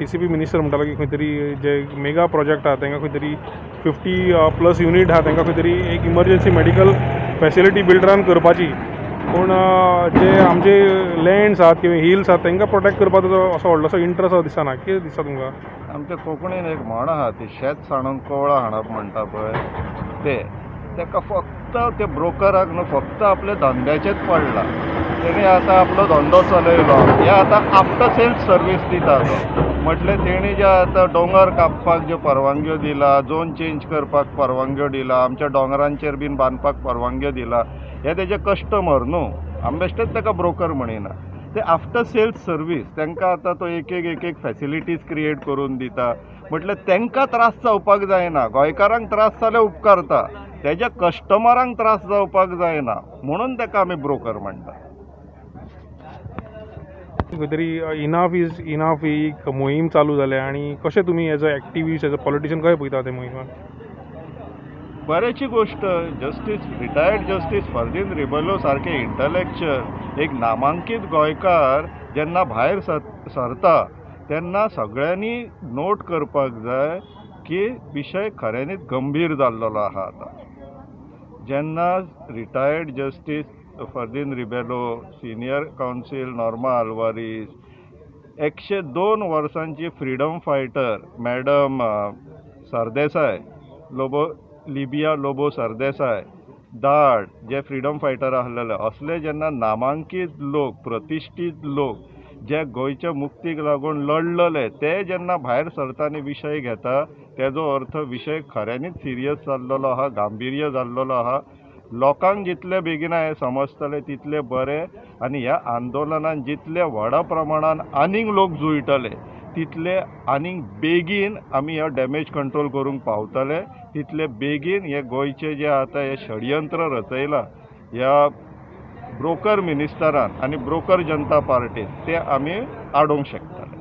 TCP minister म्हणटालो की खंय तरी जे मेगा प्रोजेक्ट आहा, तांकां खंय तरी 50 प्लस युनीट आहा, तांकां खंय तरी एक इमर्जन्सी मेडिकल फेसिलिटी बिल्डरान करपाची. पूण जे आमचे लँड्स आहात किंवा हिल्स आहात, तांकां प्रोटेक्ट करपाचो असो व्हडलोसो इंट्रस्ट असो दिसना. कितें दिसता तुमकां? आमच्या कोंकणीन एक म्हण आहा ती, शेत सांडून कवळां हाडप म्हणटा पळय ते. ताका फक्त ते ब्रोकराक न्हू फक्त आपल्या धंद्याचेच पडला. तेणी आतां आपलो धंदो चलयलो. हे आतां आफ्टर सेल्स सर्वीस दिता तो. म्हटल्यार तेणी जे आतां दोंगर कापपाक ज्यो परवानग्यो दिला, झोन चेंज करपाक परवानग्यो दिला, आमच्या दोंगरांचेर बीन बांदपाक परवानग्यो दिला, हे तेजे कस्टमर न्हू. आमी बेश्टेच ताका ब्रोकर म्हणिना. ते आफ्टर सेल्स सर्वीस तांकां आतां तो एक एक एक एक फेसिलिटीज क्रिएट करून दिता. म्हटल्यार तांकां त्रास जावपाक जायना. गोंयकारांक त्रास जाल्यार उपकारता, तेज्या कस्टमरांक त्रास जावपाक जायना म्हणून ताका आमी ब्रोकर म्हणटा. खंय तरी इनाफ is enough ही एक मोहीम चालू जाल्या आनी कशें तुमी as a activist, as a politician कशें पळयता ते मोहिमान? बऱ्याची गोश्ट. Justice, retired justice Ferdino Rebelo सारके इंटलेक्च्युअल, एक नामांकीत गोंयकार जेन्ना भायर सरता तेन्ना सगळ्यांनी नोट करपाक जाय की विशय खऱ्यांनीच गंभीर जाल्लो आहा. आतां जेन्ना retired justice Ferdino Rebello, senior counsel Norma Alvares, 102 वर्सांची freedom fighter madam Sardesai, Lobo, Libia Lobo Sardesai दाड जे फ्रिडम फायटर आसलेले, असले जेन्ना नामांकीत लोक, प्रतिश्ठीत लोक जे गोंयच्या मुक्तीक लागून लडलेले, ते जेन्ना भायर सरता आनी विशय घेता, तेजो अर्थ विशय खऱ्यांनीच सिरियस जाल्लेलो आहा, गांभिर्य जाल्लेलो आहा. लोकांक जितले बेगीन हें समजतलें तितलें बरें आनी ह्या आंदोलनान जितले व्हडा प्रमाणान आनीक लोक जुळटले तितले आनीक बेगीन आमी हो डॅमेज कंट्रोल करूंक पावतले. तितले बेगीन हे गोंयचे जे आतां हे षडयंत्र रचयलां ह्या ब्रोकर मिनिस्टरान आनी ब्रोकर जनता पार्टीन, ते आमी आडोवंक शकतले.